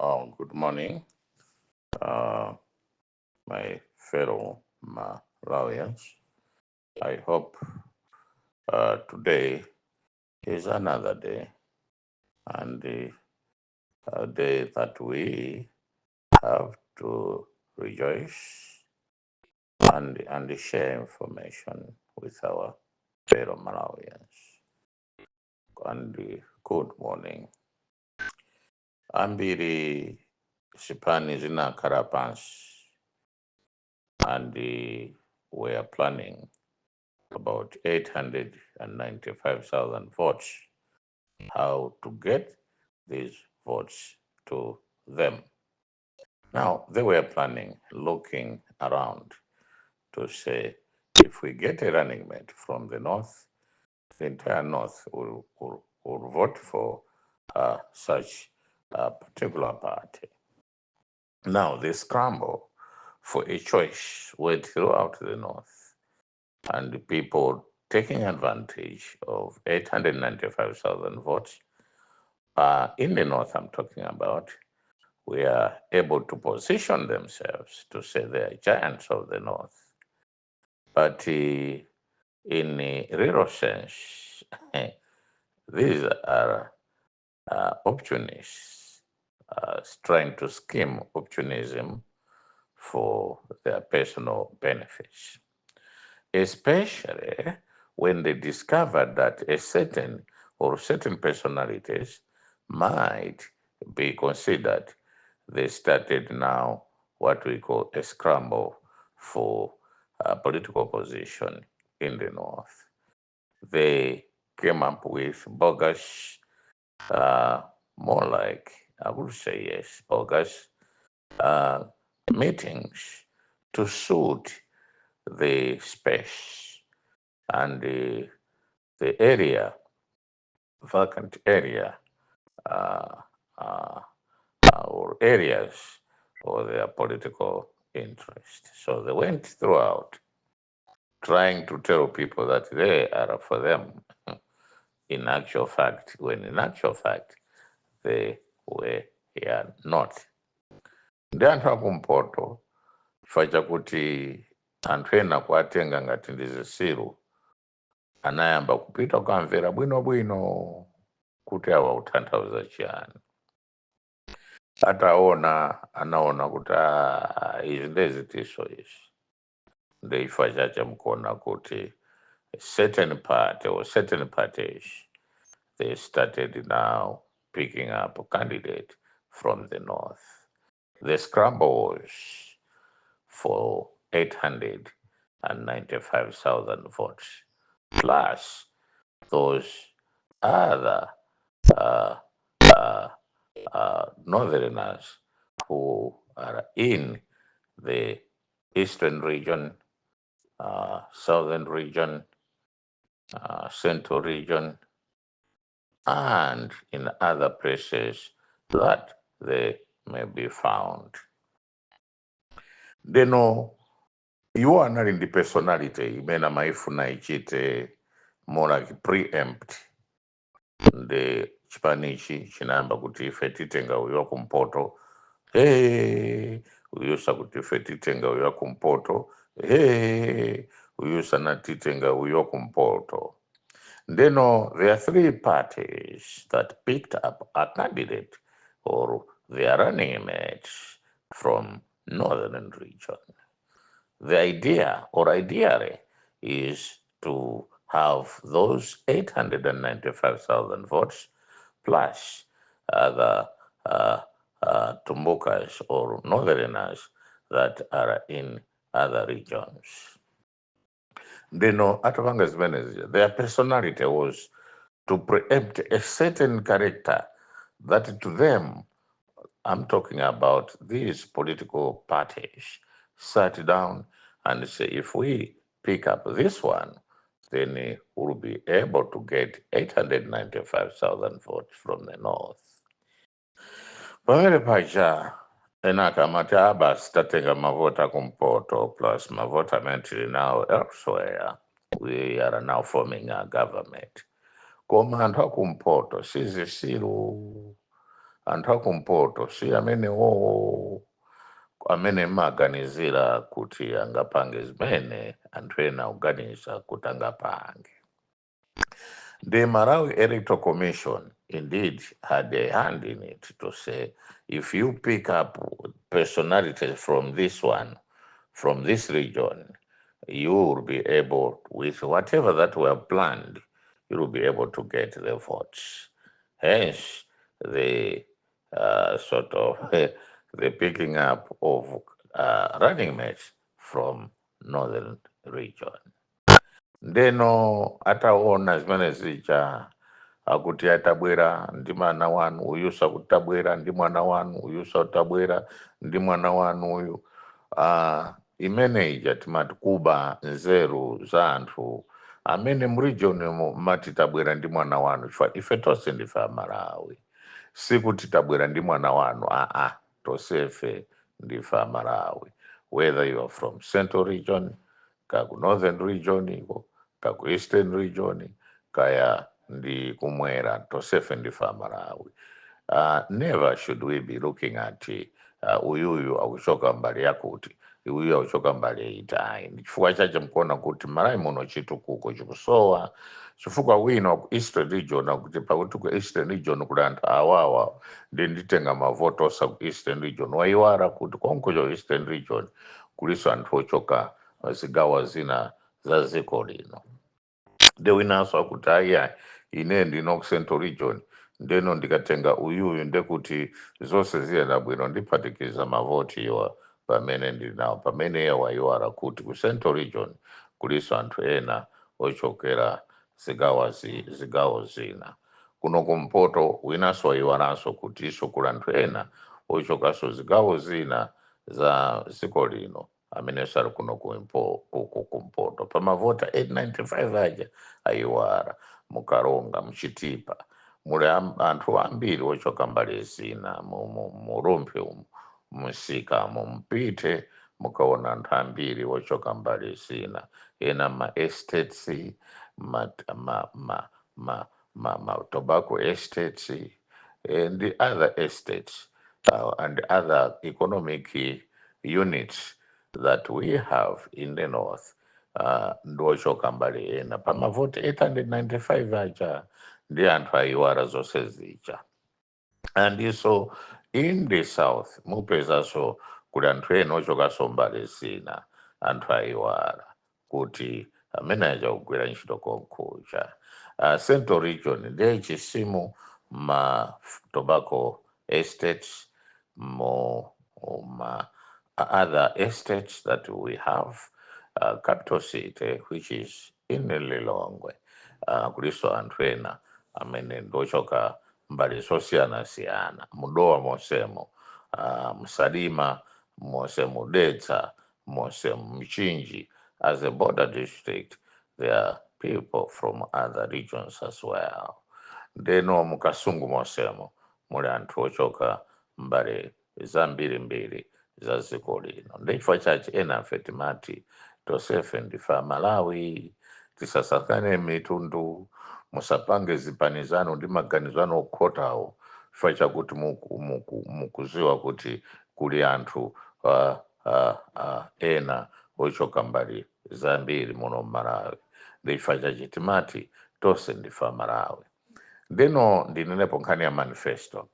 Oh, good morning, my fellow Malawians. I hope today is another day and a day that we have to rejoice and share information with our fellow Malawians. And good morning. Ambiri zipani zinakhala pansi and we are planning about 895,000 votes, how to get these votes to them. Now, they were planning, looking around to say, if we get a running mate from the north, the entire north will vote for such a particular party. Now, the scramble for a choice went throughout the north, and the people taking advantage of 895,000 votes in the north, I'm talking about, we are able to position themselves to say they are giants of the north. But in a real sense, these are opportunists trying to scheme opportunism for their personal benefits, especially when they discovered that a certain or certain personalities might be considered. They started now what we call a scramble for a political position in the north. They came up with bogus, more like, I would say yes, bogus meetings to suit the space and the area, vacant area, or areas for their political interest. So they went throughout trying to tell people that they are for them. In actual fact, when in actual fact, they were here not. Ndi anthu akumpoto, chifukwa chakuti anthu ena kuwatenga ngati ndi zisilu, anayamba kupita kukamvera bwinobwino kuti awa kutanthauza chiyani. Ataona, anaona kuti, "Ah, izi ndezitiso izi." Ndi chifukwa chache mukuona kuti certain party or certain parties, they started now picking up a candidate from the north. The scramble was for 895,000 votes plus those other northerners who are in the eastern region, southern region, central region, and in other places that they may be found. Ndeno iwo anali ndi personality imene amaifuna ichite more like preempt. Ndi chipanichi chinayamba kuti ife titenga uyu wakumpoto, hey, uyu sakuti ife titenga uyu wakumpoto, hey, uyu sana titenga uyu wakumpoto. Ndeno there are three parties that picked up a candidate or their running mates from northern region. The idea or ideally is to have those 895,000 votes plus other Tumbukas or northerners that are in other regions. Ndeno atapanga zimenezi, their personality was to preempt a certain character that to them, I'm talking about these political parties, sat down and say, if we pick up this one, then we'll be able to get 895,000 votes from the north. Pamene paja ena akamati abasi tatenga mavota kumpoto plus mavota amene tili nawo elsewhere, we are now forming a government. Koma anthu akumpoto sizisilu. Anthu akumpoto si amenewowo amene maganizira kuti angapange zimene anthu ena akuganiza kuti angapange. The Malawi Electoral Commission indeed had a hand in it to say, if you pick up personalities from this one, from this region, you will be able, with whatever that were planned, you will be able to get the votes. Hence, the sort of the picking up of running mates from northern region. Ndeno ataona zimene zija, akuti atabwera ndi mwana wanu uyu, sakuti tabwera ndi mwana wanu uyu, sakuti tabwera ndi mwana wanu uyu. Imene ija timati kuba nzeru za anthu amene muregion mati tabwera ndi mwana wanu, chifukwa ife tonse ndife Amalawi. Sikuti tabwera ndi mwana wanu, aa, tonsefe ndife Amalawi, whether you are from Central Region, kaku Northern Region iko, kaku Eastern Region, kaya ndi kumwera, tonsefe ndife Amalawi. Never should we be looking at uyuyu akuchoka mbali yakuti, uyuyu akuchoka mbali yaitayi. Ndi chifukwa chache mkuona kuti Malawi muno chitukuko chikusowa, chifukwa wina ku Eastern Region akuti pakuti ku Eastern Region kuli anthu awawa, ndi nditenga mavoto osa ku Eastern Region. Waiwala kuti konkucho Eastern Region kuliso anthu ochoka zigawo zina za dziko lino. Nde winanso akuti, ayi, ine ndino ku Central Region, ndeno ndikatenga uyuyu ndekuti zonse ziyenda bwino, ndiphatikiza mavoti iwa pamene ndinawo, pamene iye wayiwala kuti ku Central Region kuliso anthu ena ochokera zigawo zina. Kuno kumpoto winanso wayiwalanso kuti iso kuli anthu ena ochokanso zigawo zina za dziko lino amene sali kuno kumpoto. Pamavota 895 aja ayiwala muKaronga, muChitipa muli anthu ambiri ochoka mbali zina, muRumphi umu, musika mumpite mukaona anthu ambiri ochoka mbali zina, ena ma estates, ma tobacco estates and the other estates and other economic units that we have in the north, ndochoka mbali ena. Pamavoti 895 aja ndi anthu ayiwala zonse zija. And so in the south mupezanso kuli anthu ena ochokanso mbali zina. Anthu ayiwala kuti amene aja kugwira ntchito konkuja. Central Region ndiye chisimu, ma tobacco estates, mo ma other estates that we have, capital city, which is in Lilongwe, kuliso anthu ena amene ndochoka mbali zosiyana-siyana. MuDowa mosemo, muSalima mose, muDedza mose, Mchinji as a border district, there are people from other regions as well. Ndeno muKasungu mosemo muli anthu ochoka mbali zambirimbiri za dziko lino. Ndichifukwa chache enafe timati tonsefe ndife Amalawi, tisasakane mitundu. Musapange zipani zanu ndi maganizo anu okhotawo chifukwa chakuti mukuziwa kuti kuli anthu ena ochoka mbali zambiri muno mMalawi. Ndichifukwa chache timati tonse ndife Amalawi. Ndeno ndinenepo nkhani ya manifesto.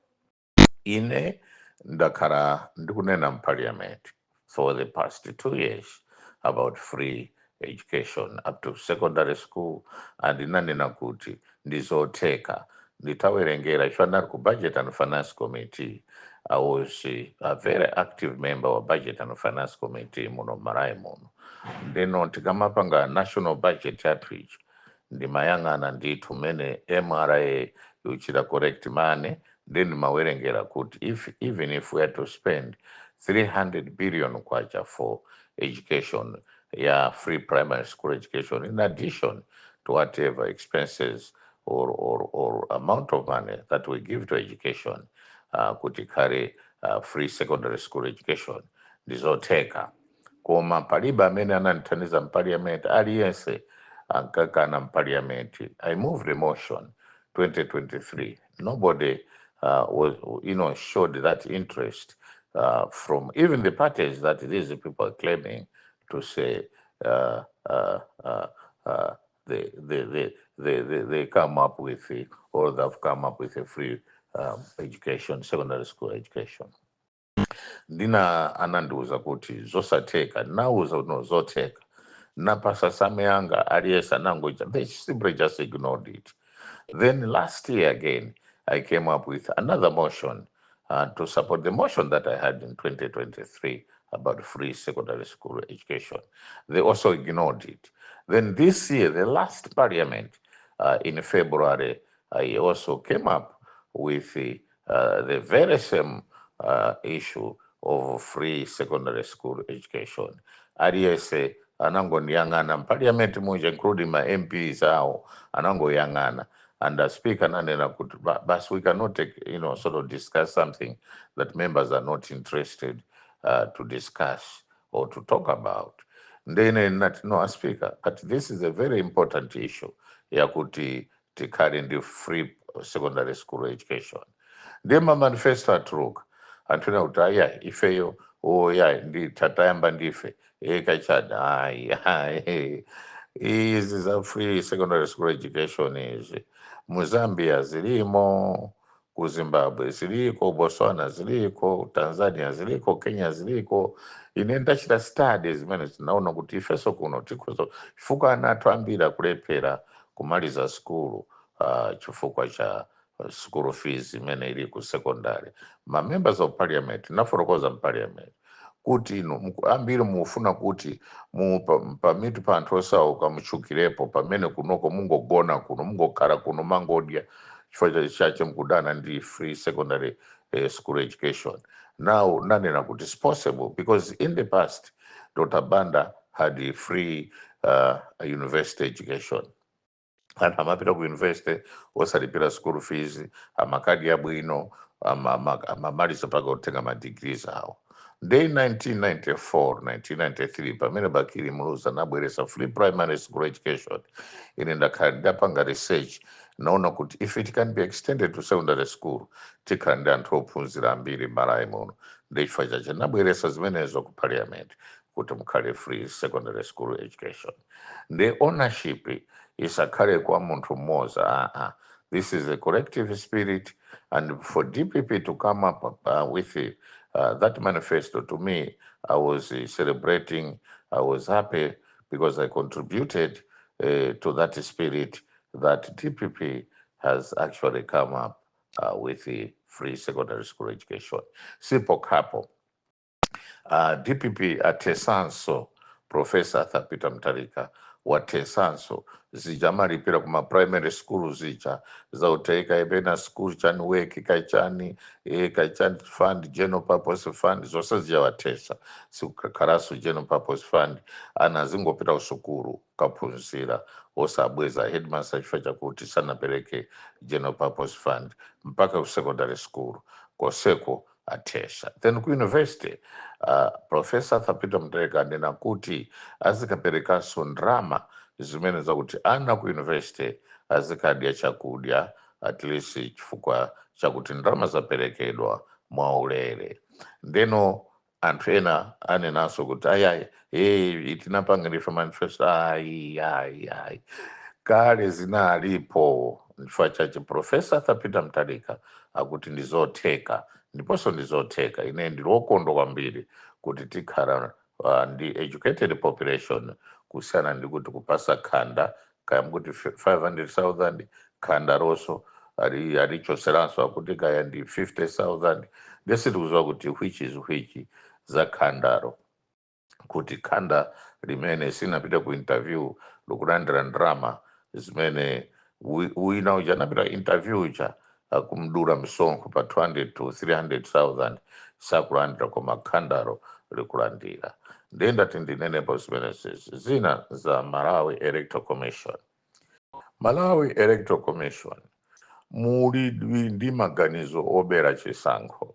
Ine ndakhala ndikunena mparliament for the past 2 years about free education up to secondary school, and ndinanena kuti ndizotheka. Nditawerengera, chifukwa ndali ku Budget and Finance Committee, I was a very active member wa Budget and Finance Committee muno Malawi muno. Ndeno tikamapanga national budget yathu ichi, ndimayang'ana ndithu mene MRA ikuchita collect money. Then ndimawerengera kuti if even if we are to spend 300 billion kwacha for education, yeah, free primary school education, in addition to whatever expenses or amount of money that we give to education, kuti ikhale free secondary school education, ndizotheka. Koma palibe amene anandithandiza mparliament, aliyense ankakana mparliament. I moved a motion 2023, nobody was showed that interest from even the parties that these people are claiming to say they come up with or they've come up with a free education, secondary school education. Ndina anandiuza kuti zosatheka, ndinawuza kuti no, zotheka. Napasa same yanga aliyense anangoita, they simply just ignored it. Then last year again, I came up with another motion to support the motion that I had in 2023 about free secondary school education. They also ignored it. Then this year, the last parliament in February, I also came up with the very same issue of free secondary school education. Aliyense anangondiyang'ana parliament muja, including my MPs awo, anangoyang'ana. And the speaker ananena kuti, "Basi, we cannot take, sort of discuss something that members are not interested to discuss or to talk about." Ndene ndinati, "No, speaker, but this is a very important issue yakuti tikhale ndi free secondary school education." Ndiye mamanifesto atuluka, anthu ena kuti aya ifeyo, oya ndi tatayamba ndife kachada ayi ayi. Izi za free secondary school education izi mu Zambia zilimo, ku Zimbabwe ziliko, Botswana ziliko, Tanzania ziliko, Kenya ziliko. Ine ndachita study zimene zinaona kuti ifeso kuno tikhoza, chifukwa ana athu ambiri akulephera kumaliza skulu chifukwa cha school fees imene ili ku secondary. Ma members of parliament nafotokoza parliament kuti inu ambiri mufuna kuti pamitu pa anthu osauka mutchukirepo, pamene kunoko mungogona kuno, mungokhala kuno, mangodya chifukwa chache mukudana ndi free secondary school education. Now nanena kuti it's possible because in the past Dr. Banda had a free university education. Anthu amapita ku university osalipira school fees, amakadi abwino, amamaliza mpaka kutenga ma degrees awo. Ndi 1994, 1993 pamene Bakili Muluzi anabweresa free primary school education, ine ndakhala ndapanga research, naona kuti if it can be extended to secondary school, tikhala ndi anthu ophunzira ambiri m'Malawi muno. Ndi chifukwa chache nabweresa zimenezo ku parliament kuti mukhale free secondary school education. The ownership isakhale kwa munthu mmodzi. Ah, this is a collective spirit, and for DPP to come up with that manifesto, to me, I was celebrating. I was happy because I contributed to that spirit that DPP has actually come up with the free secondary school education. Sipokhapo, DPP atesanso, Professor Arthur Peter Mutharika watesanso zija amalipira kuma primary school, zija zauteka ipena school chani, work kachani, kachani fund, general purpose fund, zonse zija watesa. Sikukhalaso general purpose fund, ana azingopita kusukulu kaphunzira osabweza headmaster chifukwa chakuti sanapereke general purpose fund. Mpaka ku secondary school koseko atesa. Then ku university, Professor Arthur Peter Mutharika anena kuti azikaperekanso ndrama zimene zakuti ana ku university azikadya chakudya at least, chifukwa chakuti ndrama zaperekedwa mwaulere. Ndeno anthu ena anenanso kuti ayayi, hey, tinapanga ndife manifesto. Ayi ayi ayi, kale zinalipo. Chifukwa chache Professor Arthur Peter Mutharika akuti ndizotheka, ndiponso ndizotheka. Ine ndili wokondwa kwambiri kuti tikhala ndi educated population, kusiyana ndi kuti kupasa khanda kaya mkuti 500,000, khanda lonso alichoseranso akuti kaya ndi 50,000. Ndesitikuziwa kuti which is which za khandaro, kuti khanda limene sinapita ku interview likulandira ndrama zimene wina uja anapita interview uja akumdura msonkho pa 200 to 300,000 sakulandira, koma khandaro likulandira. Ndiye ndati ndinenepo zimenezezi. Zina za Malawi Electoral Commission. Malawi Electoral Commission, muli ndi maganizo obera chisankho,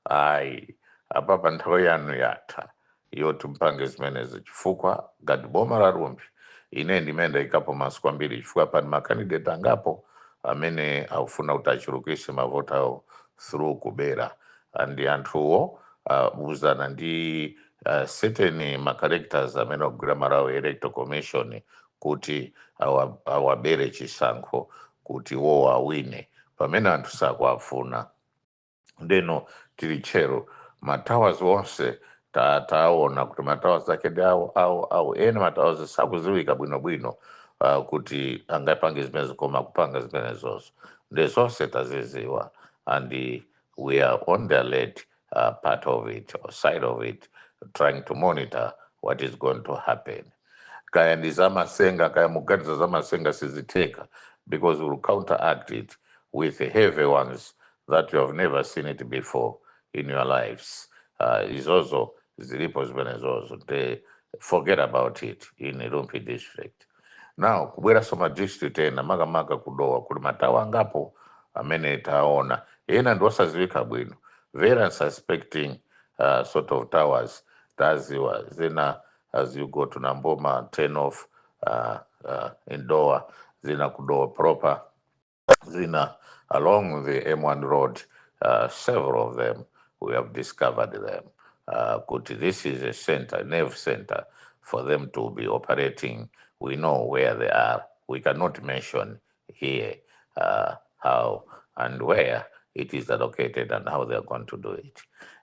ayi, apapa nthawi yanu yatha yoti mpange zimenezi, chifukwa ngati boma la Rumphi, ine ndimene ndayikapo maso kwambiri, chifukwa pani macandidate angapo amene akufuna kuti achulukise mavoti awo through through kubera. And anthuwo uzana ndi certain ma characters amene akugwira Malawi Electoral Commission kuti awabere chisankho kuti iwowo awine pamene anthu sakuafuna. Ndeno tili tchero, ma towers onse taona kuti ma towers ake ndi awo awo awo. Ena ma towers sakuziwika bwinobwino kuti angapange zimenezo, koma kupanga zimenezozo. Ndi zonse taziziwa, and we are on the alert part of it or side of it, trying to monitor what is going to happen. Kaya ndi zamasenga, kaya muganiza zamasenga, sizitheka, because we'll counteract it with heavy ones that you have never seen it before in your lives. Izozo zilipo zimenezozo. They forget about it in Rumphi District. Now kubweranso ma district ena, makamaka kuDowa, kuli ma tower angapo amene taona, ena ndi osaziwika bwino, very unsuspecting sort of towers. Taziwa zina as you go to Namboma turn off in Dowa, zina kuDowa proper, zina along the M1 road, several of them, we have discovered them. Kuti this is a center, nerve center for them to be operating. We know where they are. We cannot mention here how and where it is allocated and how they are going to do it.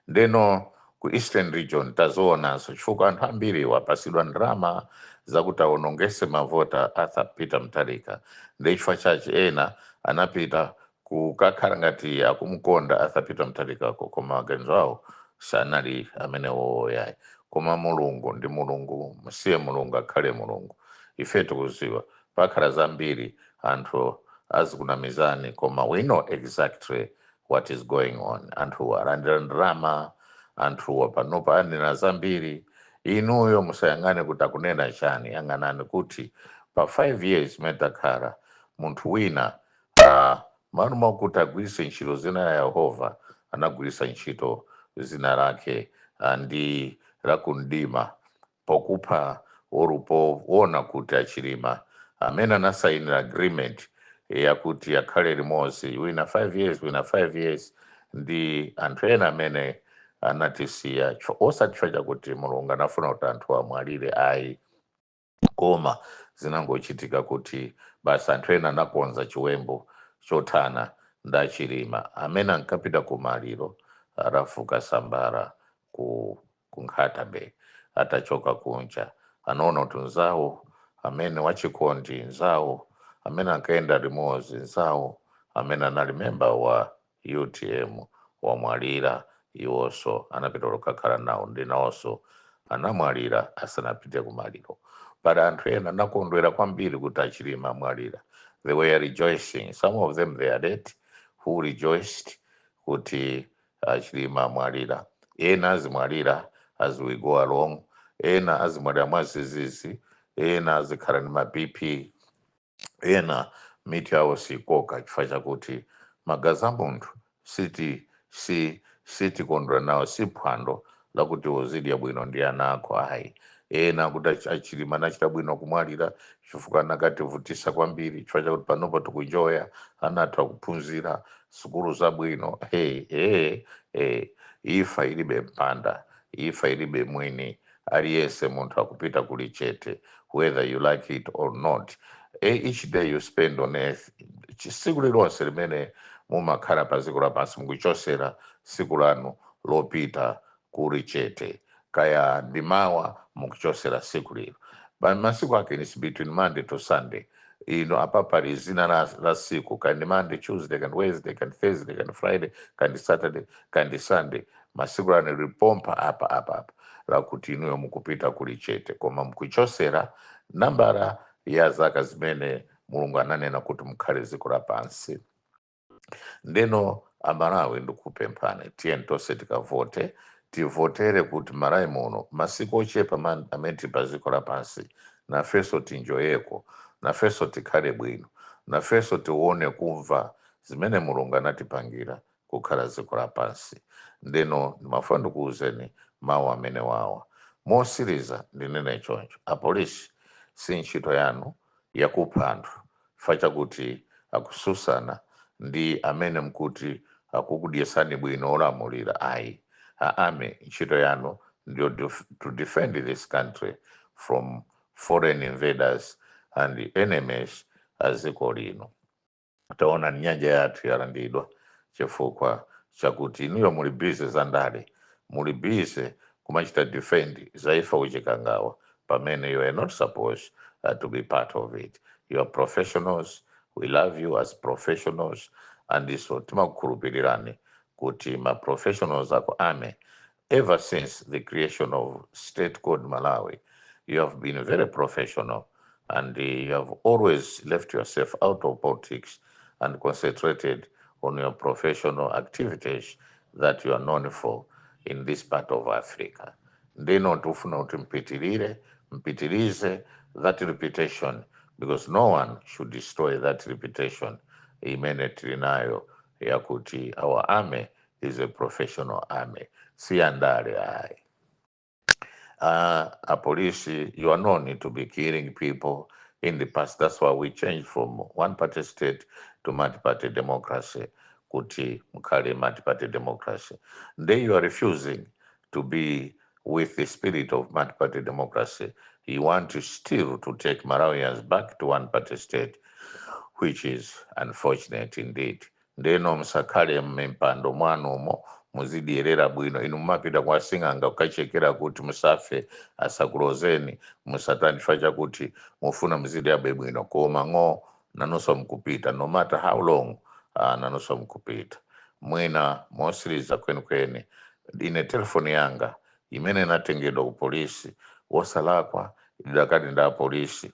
Ndeno ku Eastern Region tazoonanso, chifukwa anthu ambiri wapasidwa ndalama zakuti awonongese mavota Arthur Peter Mutharika. Ndi chifukwa chachi ena anapita kukakhala ngati akumukonda Arthur Peter Mutharika, koma maganizo awo sanali amenewo yayi. Koma Mulungu ndi Mulungu, musiye Mulungu akhale Mulungu. Ife tikuziwa pakhala zambiri, anthu azikunamizani, koma we know exactly what is going on. Anthu alandira ndalama, anthuwa panopa anena zambiri. Inuyo musayang'ane kuti akunena chani, yang'anani kuti pa 5 years imene takhala, munthu wina mano mwakuti agwiritse ntchito zina la Yehova, anagwiritsa ntchito zina lake ndi lakumdima pokupha or poona kuti aChilima amene anasayinira agreement yakuti akhale limodzi, wina 5 years, wina 5 years, ndi anthu ena amene anatisiya, osati chifukwa chakuti Mulungu anafuna kuti anthu amwalire ayi, koma zinangochitika kuti basi anthu ena anakonza chiwembu chothana ndi aChilima amene ankapita ku maliro atafuka sambara ku Nkhata Bay. Atachoka kunja anaona kuti nzawo amene wachikondi, nzawo amene ankaenda limodzi, nzawo amene anali memba wa UTM wamwalira, iwonso anapita kukakhala nawo, ndi nawonso anamwalira asanapite kumaliro. But anthu ena anakondwera kwambiri kuti aChilima amwalira. They were rejoicing. Some of them, they are dead, who rejoiced kuti aChilima amwalira. Ena azimwalira as we go along, ena azimwalira mwazizizi, ena azikhala ndi ma BP, ena miti yawo sikoka, chifukwa chakuti magazi a munthu siti si sitikondwera nawo, si phwando lakuti uzidya bwino ndi ana ako ayi. Ena kuti aChilima anachita bwino kumwalira chifukwa anakativutisa kwambiri, chifukwa chakuti panopo tikunjoya, anatha kuphunzira sukulu zabwino. Hey, hey, hey. Ifa ilibe mpanda, ifa ilibe mwini. Aliyense munthu akupita kuli chete, whether you like it or not. Each day you spend on earth, tsiku lilonse limene mumakhala pa dziko lapansi, mukuchosera tsiku lanu lopita kuli chete. Kaya ndi mawa, mukuchosera tsiku lilo. Masiku ake ni between Monday to Sunday. Ino apa pali zina la siku, kandi Monday, Tuesday, kandi Wednesday, kandi Thursday, kandi Friday, kandi Saturday, kandi Sunday. Masiku lano lipompa apa apa apa lakuti inuyo mukupita kuli chete, koma mukuchosera nambala ya zaka zimene Mulungu ananena kuti mukhale dziko lapansi. Ndeno Amalawi, ndikupemphani, tiye tonse tikavote, tivotere kuti Malawi muno masiku ochepa amene tili pa dziko lapansi, nafenso tinjoyeko, nafenso tikhale bwino, nafenso tione kumva zimene Mulungu anatipangira kukhala dziko lapansi. Ndeno ndimafuna ndikuwuzeni mawu amene wawa. Mosiriza ndinene choncho: apolisi, si ntchito yanu yakupha anthu chifukwa chakuti akususana ndi amene mkuti Akukudyesani bwino olamulira ayi. A army, ntchito yanu ndiyo to defend this country from foreign invaders and enemies a dziko lino. Taona nyanja yathu yalandidwa chifukwa chakuti inuyo muli busy za ndale, muli busy kumachita defend zaifa uchikangawa pamene you are not supposed to be part of it. You are professionals. We love you as professionals, and so timakukhulupirirani kuti ma professionals ako army. Ever since the creation of state called Malawi, you have been very professional and you have always left yourself out of politics and concentrated on your professional activities that you are known for in this part of Africa. Ndino tufuna kuti mpitirire, mpitirize that reputation, because no one should destroy that reputation imene tili nayo yakuti our army is a professional army, si andale ayi. A police, you are known to be killing people in the past. That's why we changed from one party state to multi-party democracy. Kuti mukhale multi-party democracy. Then you are refusing to be with the spirit of multi-party democracy. You want to still to take Malawians back to one party state, which is unfortunate indeed. Ndeno musakhale mmipando mwanumo, muzidyerera bwino. Inu mumapita kwa sing'anga kukachekera kuti musafe, asakulozeni, musatani, chifukwa chakuti mufuna muzidyabe bwino, koma ng'o nanunso mukupita, no matter how long, nanunso mukupita. Mwina mosiriza kwenikweni, ine telefoni yanga imene inatengedwa ku polisi wosalakwa, idakati nda polisi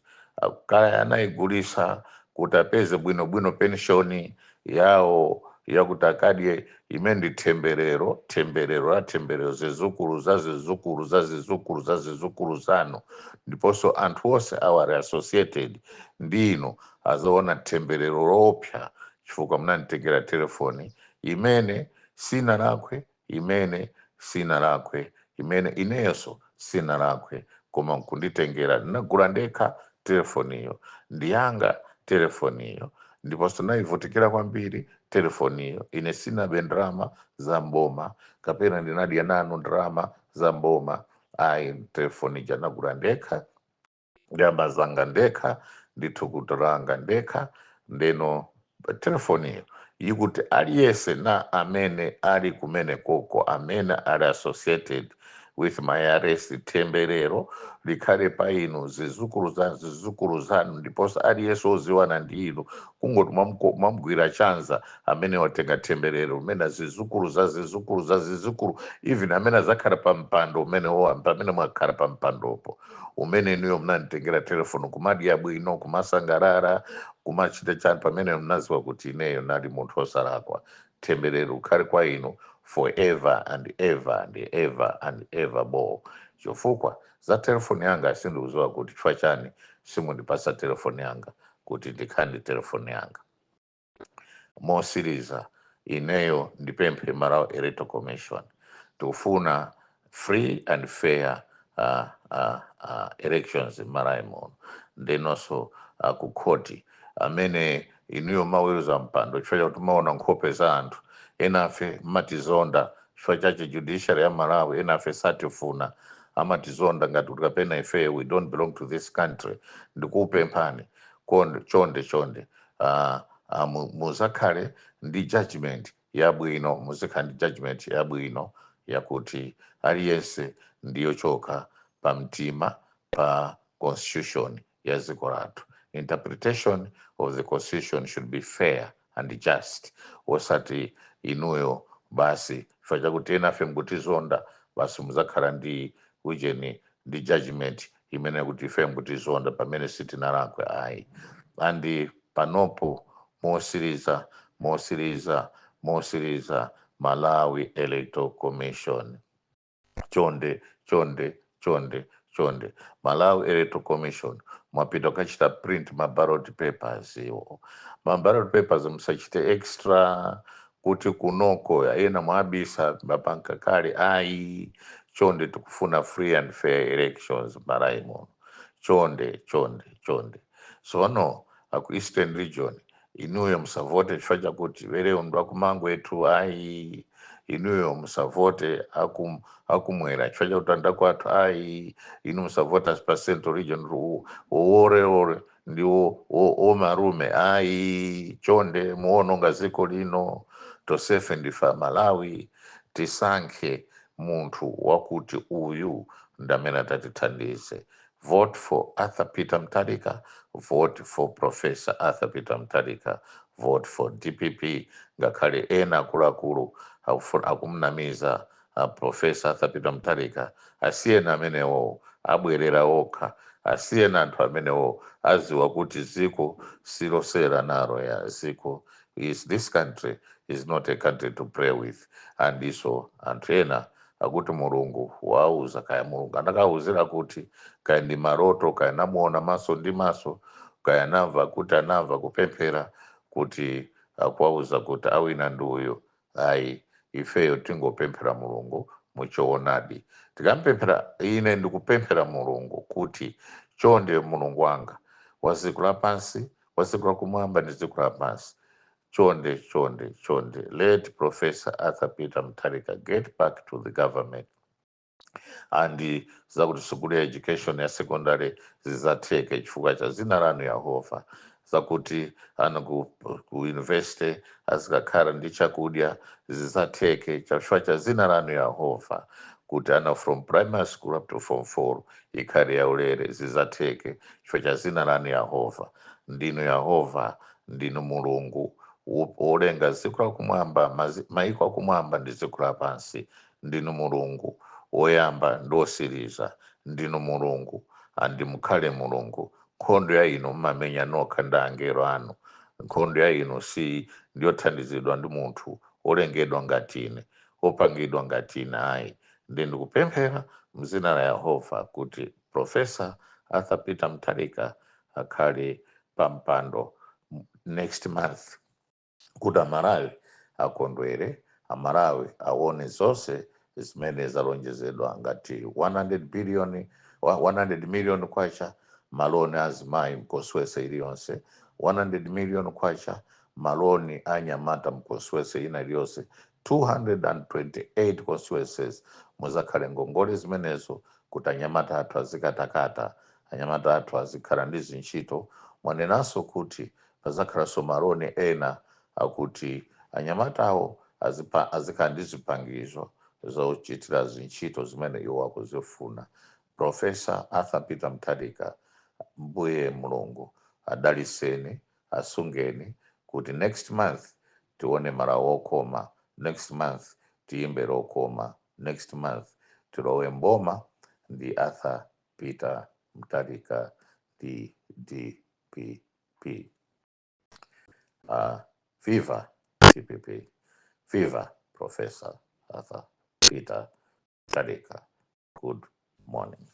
kaya anayigulisa kuti apeze bwinobwino penshoni yawo yakuti akadye, imene ndi temberero, temberero la temberero, zizukulu za zizukulu za zizukulu za zizukulu zanu, ndiponso anthu onse awari associated ndi inu azaona temberero lopsa chifukwa munanditengera telefoni imene sinalakwe, imene sinalakwe, imene inenso sinalakwe, koma nkunditengera. Ndinagula ndekha telefoniyo, ndiyanga telefoniyo, ndiponso nayivutikira kwambiri telefoniyo. Ine sinabe ndalama za mboma kapena ndinadya nanu ndalama za mboma ayi. Telefoni ija nagula ndekha, ndiyamba zanga ndekha, ndithukuta langa ndekha. Ndeno telefoniyo ikuti aliyense na amene ali kumene koko, amene ali associated with my arrest, temberero likhale pa inu, zizukulu za zizukulu zanu, ndiponso aliyense oziwana ndi inu. Kungoti mwamugwira chanza amene watenga temberero umene zizukulu za zizukulu za zizukulu, even amene azakhala pa mpando umene pamene mwakhala pa mpandopo umene inuyo munanditengera telefoni, kumadya bwino, kumasangalala, kumachita chani, pamene mnaziwa kuti ineyo nali munthu osalakwa. Temberero ukhale kwa inu forever and ever and ever and ever more, chifukwa za telefoni yanga sindikuziwa kuti chifukwa chani simundipasa telefoni yanga kuti ndikhale ndi telefoni yanga. Mosiriza, ineyo ndipemphe Malawi Electoral Commission, tikufuna free and fair elections m'Malawi muno. Ndenonso ku khoti amene inuyo maweruza mpando, chifukwa chakuti maona nkhope za anthu enafe mmatizonda chifukwa chache judiciary ya Malawi enafe satifuna, amatizonda ngati kuti kapena ife we don't belong to this country. Ndikupemphani konde, chonde chonde, muzakhale ndi judgment yabwino, muzikhala ndi judgment yabwino yakuti aliyense ndiyo choka pamtima pa constitution ya dziko lathu. Interpretation of the constitution should be fair and just, osati inuyo basi chifukwa chakuti enafe mukutizonda, basi muzakhala ndi ujeni ndi judgment imene kuti ife mukutizonda pamene sitinalakwe ayi. And panopo mosiriza, mosiriza, mosiriza, Malawi Electoral Commission, chonde chonde chonde chonde, Malawi Electoral Commission, mwapita kukachita print ma ballot papers iwo. Ma ballot papers musachite extra kuti kunoko ena mwabisa mapanka kale ayi. Chonde, tikufuna free and fair elections Malawi muno. Chonde chonde chonde. Sono aku Eastern Region Inuyo musavote chifukwa chakuti verewo ndi akumangwetu ayi. Inuyo musavote akumwera chifukwa chakuti andakwathu ayi. Inu musavota pa Central Region ore ndiwo omarume ayi. Chonde, muononga ziko lino. Tosefe ndife Malawi. Tisankhe munthu wakuti uyu ndamene atatithandize. Vote for Arthur Peter Mutharika. Vote for Professor Arthur Peter Mutharika. Vote for DPP. Ngakhale ena akuluakulu akumnamiza Professor Arthur Peter Mutharika, asiyena amenewo, abwerera okha. Asiyena anthu amenewo, aziwa kuti ziko silosera naro ya ziko is this country is not a country to play with. And iso anthu ena akuti Mulungu wauza, kaya Mulungu andakauzira kuti, kaya ndi maroto, kaya namuona maso ndi maso, kaya anamva kuti anamva kupemphera kuti akuwauza kuti awina ndi uyo. Ayi, ifeyo tingopemphera Mulungu muchoonadi. Tikampemphera, ine ndikupemphera Mulungu kuti chonde Mulungu wanga wa dziko lapansi, wa dziko lakumwamba ndi dziko lapansi, chonde, chonde, chonde, let Professor Arthur Peter Mutharika get back to the government and zakuti sukulu ya education ya secondary zizatheke chifukwa cha zina lanu Yehova, zakuti ana ku university azikakhala ndi chakudya zizatheke chifukwa cha zina lanu Yehova, kuti ana from primary school up to form 4 ikhale yaulere zizatheke chifukwa cha zina lanu Yehova. Ndinu Yehova, ndinu Mulungu wolenga dziko lakumwamba, maiko akumwamba ndi dziko lapansi. Ndinu Mulungu woyamba ndi wosiriza. Ndinu Mulungu, andi mukhale Mulungu. Nkhondo ya inu mmamenya nokha ndi angelo anu. Nkhondo ya inu si ndiyothandizidwa ndi munthu wolengedwa ngati ine, wopangidwa ngati ine ayi. Ndi ndikupemphera mzina la Yehova kuti Professor Arthur Peter Mutharika akhale pampando next month, kuti Amalawi akondwere, Amalawi aone zonse zimene zalonjezedwa ngati 100 billion, 100 million kwacha maloni azimayi mconstituency iliyonse, 100 million kwacha maloni anyamata mconstituency ina iliyonse. 228 constituencies muzakhale ngongole zimenezo kuti anyamata athu azikatakata, anyamata athu azikhala ndi zintchito. Mwanenanso kuti pazakhalanso maloni ena akuti anyamatawo azikhala ndi zipangizo zochitira zintchito zimene iwo akuzifuna. Professor Arthur Peter Mutharika, Mbuye Mulungu adaliseni, asungeni kuti next month tione Malawi okoma, next month tiyimbe lokoma, next month tilowe mboma ndi Arthur Peter Mutharika ndi DPP. Viva DPP! Viva Professor Arthur Peter Mutharika! Good morning.